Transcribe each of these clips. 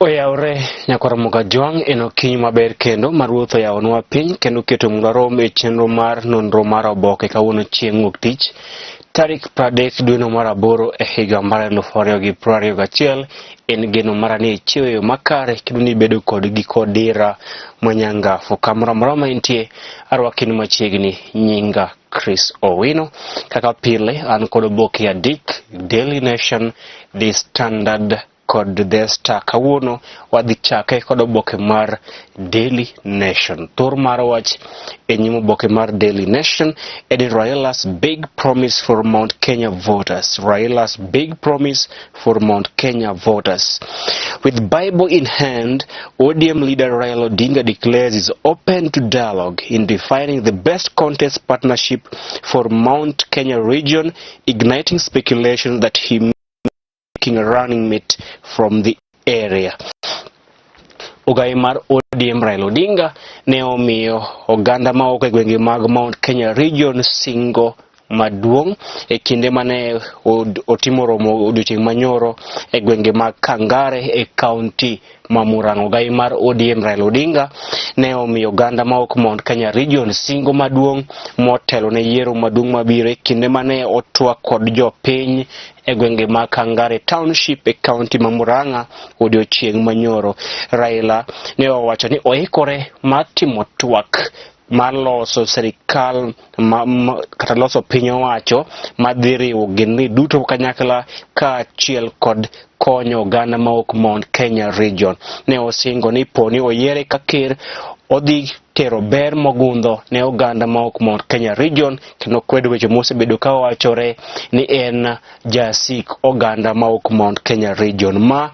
Oyawre nyakwar Mugajwang' en okinyi maber kendo ma ruoth oyawonwa piny kendo keto mondo warom e chenro mar nonro mar oboke kawuono chieng' wuok tich tarik 30 dweno mar aboro e higa mar 2021. En geno mara ni ichiew e yo makare kendo ni ibedo kod giko dira manyangafu kamoro amora ma intie. Arwaki ni machiegni, nyinga Chris Owino. Kaka pile an kod oboke adek: Daily Nation, The Standard kod The Star. Kawuono wadhi chake kod oboke mar Daily Nation. Thor mar wach e nyim oboke mar Daily Nation en Raila's big promise for Mount Kenya voters. Raila's big promise for Mount Kenya voters. With Bible in hand, ODM leader Raila Odinga declares is open to dialogue in defining the best contest partnership for Mount Kenya region, igniting speculation that he making a running mate from the area. Ogai mar ODM Raila Odinga ne omiyo oganda mawuok e gwenge mag Mount Kenya region singo maduong' e kinde mane otimo romo odiochieng' manyoro e gwenge mag Kangare e kaunti ma Murang'a. Ogai mar ODM Raila Odinga ne omiyo oganda mawuok Mount Kenya region singo maduong' motelo ne yiero maduong' mabiro e kinde mane otwak kod jopiny e gwenge mag Kangare Township e kaunti ma Murang'a odiochieng' manyoro. Raila ne owacho ni oikore mar timo twak mar loso sirikal kata loso piny owacho madhi riwo ogendni duto kanyakla kaachiel kod konyo oganda mawuok Mount Kenya region. Ne osingo ni poni oyiere ka ker, odhi tero ber mogundho ne oganda mawuok Mount Kenya region kendo kwedo weche mosebedo ka wachore ni en jasik oganda mawuok Mount Kenya region. Ma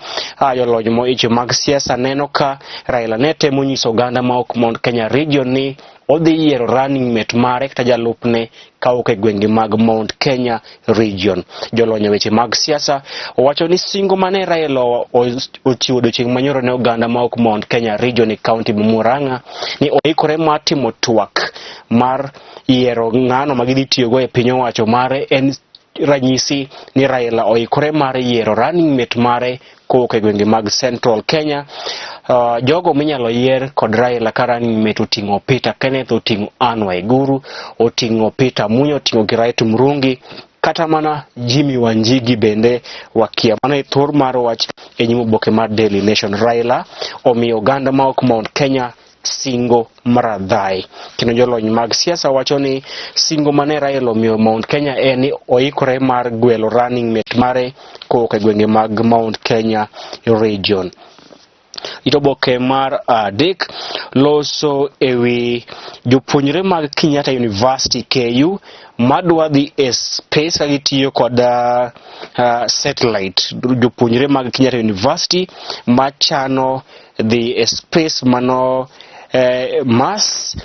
jolony moicho mag siasa neno ka Raila ne temo nyiso oganda mawuok Mount Kenya region ni odhi yiero running mate mare kata jalupne kawuok e gwenge mag Mount Kenya region. Jolony e weche mag siasa owacho ni singo mane Raila ochiwo odiochieng' manyoro ne oganda mawuok Mount Kenya region e kaunti ma Murang'a ni oikore mar timo twak mar yiero ng'ano ma gidhi tiyogo e piny owacho mare en ranyisi ni Raila oikore mar yiero running mate mare kowuok e gwenge mag Central Kenya. Jogo minyalo yier kod Raila ka running mate oting'o Peter Kenneth, oting'o Anne Waiguru, oting'o Peter Munya, oting'o Kiraitu Murungi, kata mana Jimmy Wanjigi bende wakia. Mano e thor mar wach e nyim oboke mar Daily Nation. Raila omiyo oganda ma ok Mount Kenya singo maradhai. Kendo jolony mag siasa wacho ni singo mane Raila omiyo Mount Kenya en ni oikore mar gwelo running mate mare kowuok e gwenge mag Mount Kenya region. It oboke mar adek loso ewi jopuonjre mag Kenyatta University KU madwa dhi e space ka gitiyo kod satellite. Jopuonjre mag Kenyatta University machano dhi e space mano Mars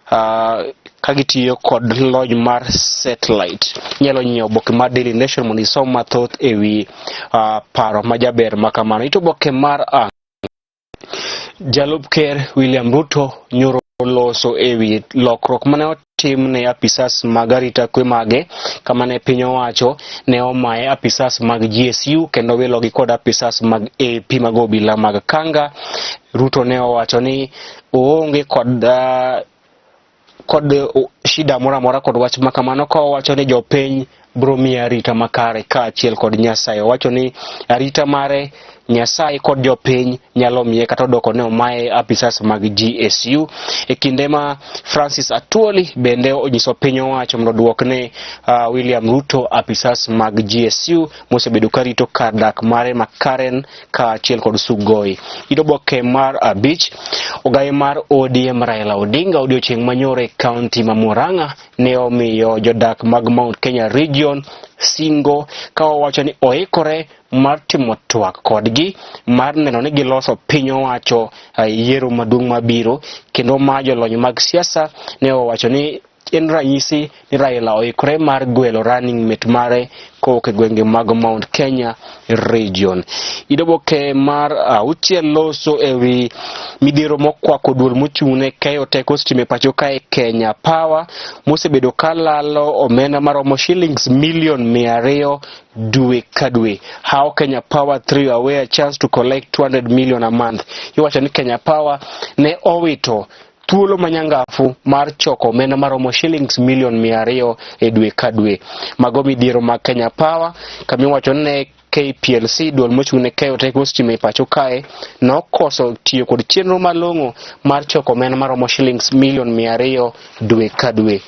ka gitiyo kod lony mar satellite. Inyalo nyiewo oboke mar Daily Nation mondo isom mathoth ewi paro majaber ma kamano. It oboke mar Jalup Ker William Ruto nyoro loso ewi lokruok mane otim ne apisas mag arita kwe mage kama ne piny owacho ne omaye apisas mag GSU kendo wilogi kod apisas mag AP mag obila mag Kanga. Ruto ne owacho ni oonge kod shida moro amora kod wach ma kamano, ka owacho ni jopiny biro miye arita makare kaachiel kod Nyasaye. Owacho ni arita mare Nyasaye kod jopiny nyalo miye kata odoko ne omaye apisas mag GSU. E kinde ma Francis Atwoli bende onyiso piny owacho mondo oduok ne William Ruto apisas mag GSU mosebedo karito kar dak mare ma Karen kaachiel kod Sugoi. It oboke mar abich, ogai mar ODM Raila Odinga odiochieng' manyoro e kaunti ma Murang'a ne omiyo jodak mag Mount Kenya region singo ka owacho ni oikore mar timo twak kodgi mar neno ni giloso piny owacho yiero maduong' mabiro, kendo ma jolony mag siasa ne owacho ni en ranyisi ni Raila oikore mar gwelo running mate mare kowuok e gwenge mag Mount Kenya region. Oboke mar auchiel loso ewi midhiero mokwako duol mochung' ne keyo teko stima e pacho kae, Kenya Power, mosebedo ka lalo omenda maromo shillings milion 200 dwe ka dwe. How Kenya Power threw away a chance to collect 200 million a month. Iwacho ni Kenya Power ne owito thuolo manyangafu mar choko omenda maromo shillings milion 200 e dwe ka dwe. Mago midhiero mag Kenya Power, kamiwacho ni ne KPLC, duol mochung' ne keyo teko stima e pacho kae, nokoso tiyo kod chenro malong'o mar choko omenda maromo shillings milion 200 dwe ka dwe.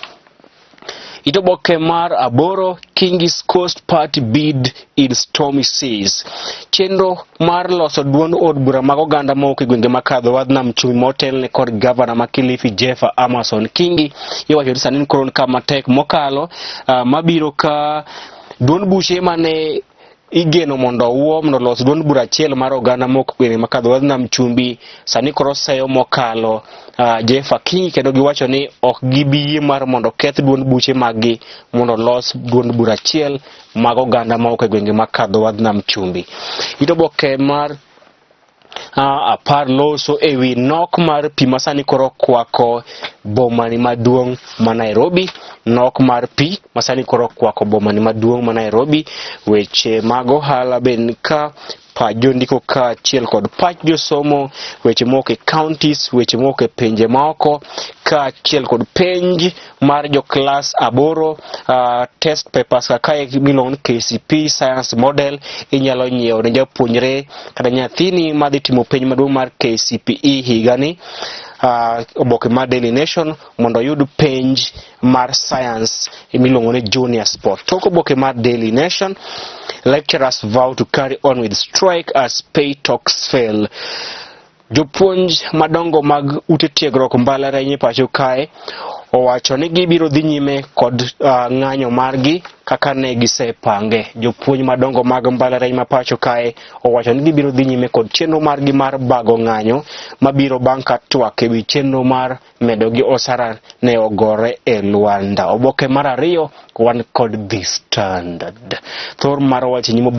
Oboke mar aboro, Kingi's Coast Party bid in stormy seas. Chenro mar loso duond od bura mag oganda mowuok e gwenge makadho wadh nam chumbi motelne kod gavana ma Kilifi, Jeffer Amason Kingi, iwacho ni sani koro kama tek mokalo mabiro ka duond buche mane igeno mondo owuo mondo olos duond bura achiel mar oganda mowuok e gwenge makadho wadh nam chumbi sani koro seyo mokalo Jeffer Kingi, kendo giwacho ni ok gibi yie mar mondo keth duond buche mag-gi mondo olos duond bura achiel mag oganda mawuok e gwenge makadho wadh nam chumbi. Oboke mar 10 loso ewi nok mar pi masani koro kwako bomani maduong' ma Nairobi. Nok mar pi masani koro kwako bomani maduong' ma Nairobi. Weche mag ohala be ka pach jondiko kaachiel kod pach josomo, weche mowuok e counties, weche mowuok e pinje maoko, kaachiel kod penj mar jo klas 8, test papers kaka miluongo ni KCPE Science Model inyalo nyiewo ne japuonjre kata nyathini madhi timo penj maduong' mar KCPE higani. Oboke mar Daily Nation mondo oyud penj mar science miluongo ni Junior Sport. Tok oboke mar Daily Nation, lecturers vow to carry on with strike as pay talks fail. Jopuonj madongo mag ute tiegruok mbalariany e pacho kae owacho ni gibiro dhi nyime kod ng'anyo margi kaka ne gisepange. Jopuonj madongo mag mbalariany ma pacho kae owacho ni gibiro dhi nyime kod chenro margi mar bago ng'anyo mabiro bang' ka twak ewi chenro mar medo gi osara ne ogore e lwanda. Oboke mar ariyo wan kod The Standard. Thor mar wach nyimo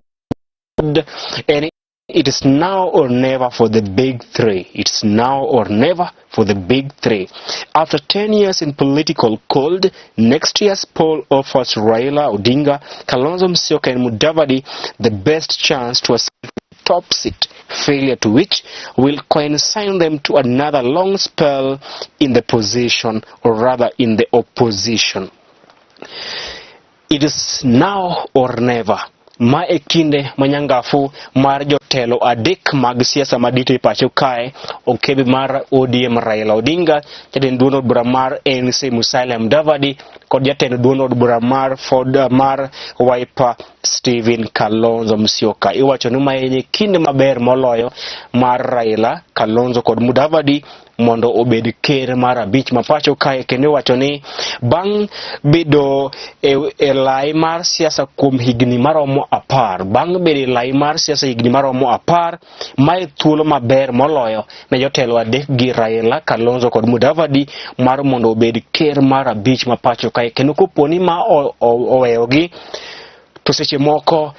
en "It is now or never for the big three. It's now or never for the big three. After 10 years in political cold, next year's poll offers Raila Odinga, Kalonzo Musyoka and Mudavadi the best chance to ascend top seat, failure to which will consign them to another long spell in the position, or rather in the opposition. It is now or never. Ma e kinde manyangafu mar jotelo adek mag siasa madito e pacho kae: okebe mar ODM Raila Odinga, jatend duond od bura mar ANC Musalia Mudavadi kod jatend duond od bura mar Ford mar Wiper Stephen Kalonzo Musyoka. Iwacho ni ma en kinde maber moloyo mar Raila, Kalonzo kod Mudavadi mondo obed ker mar abich ma pacho kae, kendo iwacho ni bang' bedo e lai mar siasa kuom higni maromo 10, bang' bedo e lai mar siasa higni maromo 10, mae thuolo maber moloyo ne jotelo adek gi, Raila, Kalonzo kod Mudavadi, mar mondo obed ker mar abich ma pacho kae, kendo kopo ni ma oweyogi to seche moko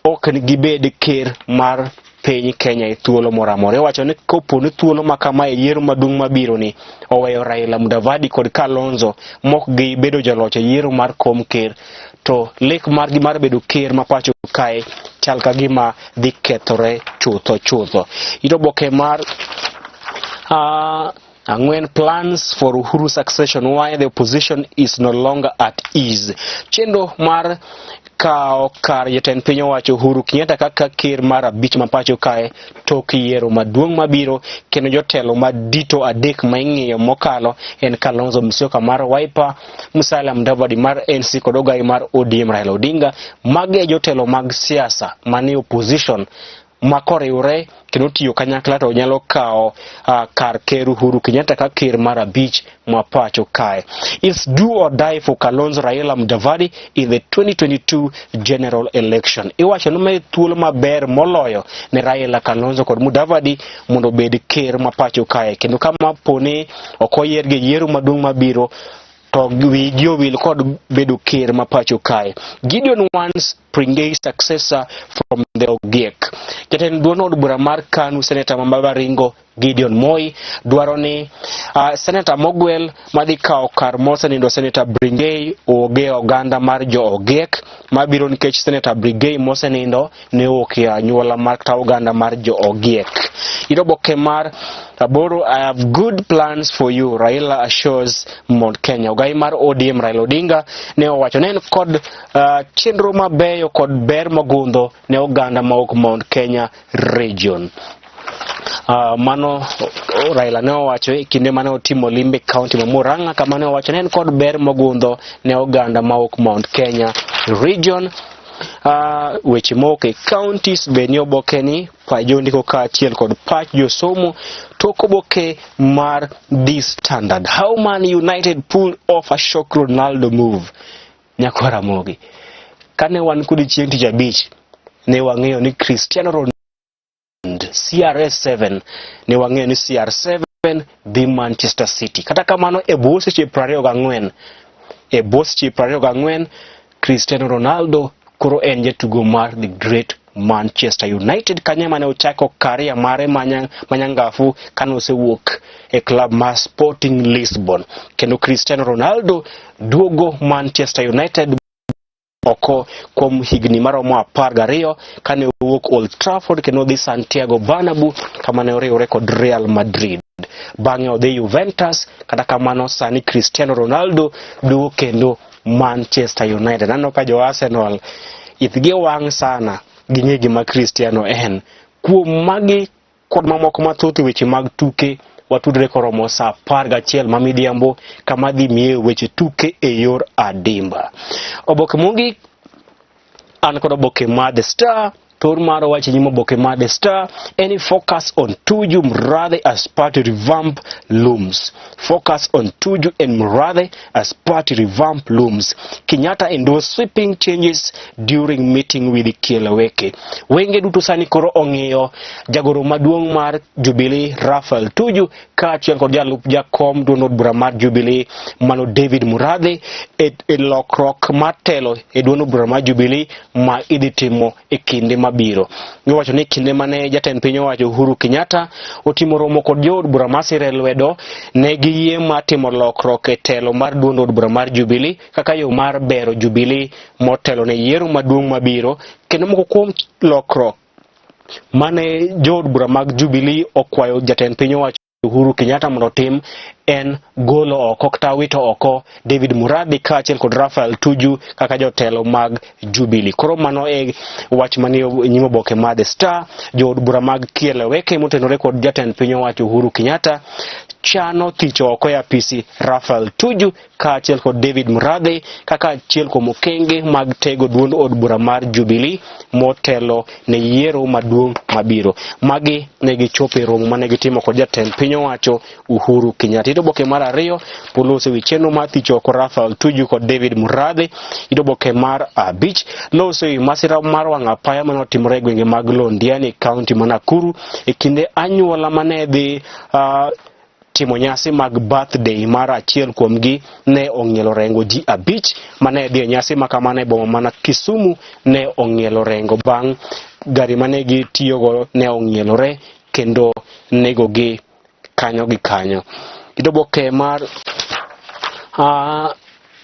ok gibed ker mar piny Kenya e thuolo moro amora. Iwacho ni kopo ni thuolo ma kama e yiero maduong' mabiro ni oweyo Raila, Mudavadi kod Kalonzo mok gibedo joloch e yiero mar kom ker, to lek margi mar bedo ker ma pacho kae chal ka gima dhi kethore chutho chutho. It oboke mar 4, plans for Uhuru succession, why the opposition is no longer at ease. Chenro mar kawo kar jatend piny owacho Uhuru Kenyatta kaka ker mar abich ma pacho kae tok yiero maduong' mabiro, kendo jotelo madito adek ma ing'iyo mokalo en Kalonzo Musyoka mar Wiper, Musalia Mudavadi mar ANC kod ogai mar ODM Raila Odinga. Magi e jotelo mag siasa manie opposition ma koriwre kendo tiyo kanyakla to nyalo kawo kar ker Uhuru Kenyatta ka ker mar abich ma pacho kae. It's do or die for Kalonzo, Raila, Mudavadi in the 2022 general election. Iwacho ni mae thuolo maber moloyo ne Raila, Kalonzo kod Mudavadi mondo obed ker ma pacho kae, kendo kama poni ok oyiergi e yiero maduong' mabiro. To wigi owil kod bedo ker ma pacho kae. Gideon wants Pringei successor from the Ogiek. Jatend duond od bura mar KANU, Seneta ma Baringo Gideon Moi, dwaro ni seneta mogwel madhi kawo kar mosenindo Seneta Bringei owuog e oganda mar jo Ogiek mabiro, nikech Seneta Bringei mosenindo ne owuok e anyuola mar kata oganda mar jo Ogiek. Ito oboke mar aboro, "I have good plans for you," Raila assures Mount Kenya. Ogai mar ODM Raila Odinga ne owacho ne en kod chenro mabeyo kod ber mogundho ne oganda mawuok Mount Kenya region. Mano Raila ne owacho e kinde mane otimo limbe kaunti ma Murang'a, kama ne owacho ne en kod ber mogundho ne oganda mawuok Mount Kenya region. Weche mowuok e counties be ni oboke ni jondiko kaachiel kod pach josomo. Tok oboke mar The Standard, "How Man United pulled off a shock Ronaldo move." Nyakwar Ramogi, kane wan kodi chieng' tich abich, ne wang'eyo ni Cristiano Ronaldo CR7, ne wang'eyo ni CR7 dhi Manchester City. Kata kamano, e bwo seche 24, e bwo seche 24, Cristiano Ronaldo koro en jatugo mar the great Manchester United, kanyo mane ochako career mare manyangafu kane osewuok e club mar Sporting Lisbon. Kendo Cristiano Ronaldo duogo Manchester United oko kuom higni maromo 12 kane owuok Old Trafford kendo odhi Santiago Bernabeu, kama ne oriwre kod Real Madrid. Bang'e odhi Juventus. Kata kamano, sani Cristiano Ronaldo duogo kendo Manchester United. Aneno ka jo Arsenal ithgi wang' sana ging'e gima Cristiano en. Kuom magi kod mamoko mathoth e weche mag tuke, watudre koromo saa 11 ma midhiambo, kama dhi miye weche tuke e yor adimba. Oboke mogik, an kod oboke mar The Star. Thor mar wach e nyim oboke mar The Star en "Focus on Tuju, Murathe as party revamp looms." Focus on Tuju and Murathe as party revamp looms. Kenyatta endorse sweeping changes during meeting with Kieleweke. Wenge duto sani koro ong'iyo jagoro maduong' mar Jubilee Raphael Tuju kaachiel kod jalup jakom duond od bura mar Jubilee mano David Murathe e lokruok mar telo e duond od bura mar Jubilee ma idhi timo e kinde mabiro. Giwacho ni kinde mane jatend piny owacho Uhuru Kenyatta otimo romo kod jood bura masire lwedo, ne giyie mar timo lokruok e telo mar duond od bura mar Jubilee kaka yo mar bero Jubilee motelo ne yiero maduong' mabiro. Kendo moko kuom lokruok mane jood bura mag Jubilee okwayo jatend piny owacho Uhuru Kenyatta mondo otim en golo oko kata wito oko David Murathe kaachiel kod Raphael Tuju kaka jotelo mag Jubilee. Koro mano e wach manie nyim oboke mar The Star. Jood bura mag Kieleweke motenore kod jatend piny owacho Uhuru Kenyatta chano thicho oko e apisi Raphael Tuju kaachiel kod David Murathe kaka achiel kuom okenge mag tego duond od bura mar Jubilee motelo ne yiero maduong' mabiro. Magi ne gichopo e romo mane gitimo kod jatend piny owacho Uhuru Kenyatta. Ito oboke mar ariyo poloso ewi chenro mar thicho oko Raphael Tuju kod David Murathe. Ito oboke mar abich loso ewi masira mar wang' apaya mane otimore e gwenge mag Londiani e kaunti ma Nakuru e kinde anyuola mane dhi timo nyasi mag birthday mar achiel kuomgi ne ong'ielo rengo. Ji abich mane dhi e nyasi ma kamano e boma mana Kisumu ne ong'ielo rengo bang' gari mane gitiyogo ne ong'ielore kendo negogi kanyo gi kanyo. Oboke mar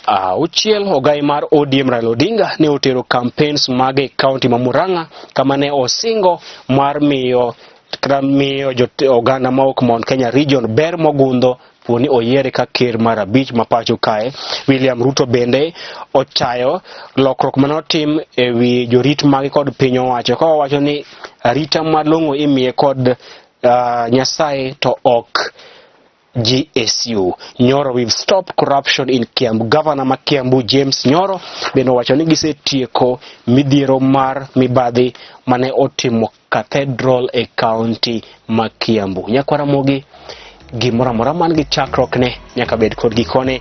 auchiel, ogai mar ODM Raila Odinga ne otero campaigns mage e kaunti ma Murang'a, kama ne osingo mar miyo kata miyo oganda mawuok Mount Kenya region ber mogundho poni oyiere ka ker mar abich ma pacho kae. William Ruto bende ochayo lokruok mane otim e wi jorit mage kod piny owacho, ka owacho ni arita malong'o imiye kod Nyasaye to ok GSU. Nyoro, "We've stopped corruption in Kiambu." Governor ma Kiambu James Nyoro bende owacho ni gisetieko midhiero mar mibadhi mane otimo Cathedral e kaunti ma Kiambu. Nyakwar Ramogi, gimoro amora man gi chakruokne nyaka bed kod gikone.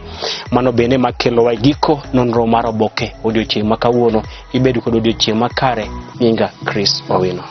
Mano bende makelowa e giko nonro mar oboke odiochieng' ma kawuono. Ibedo kod odiochieng' makare. Nyinga Chris Owino.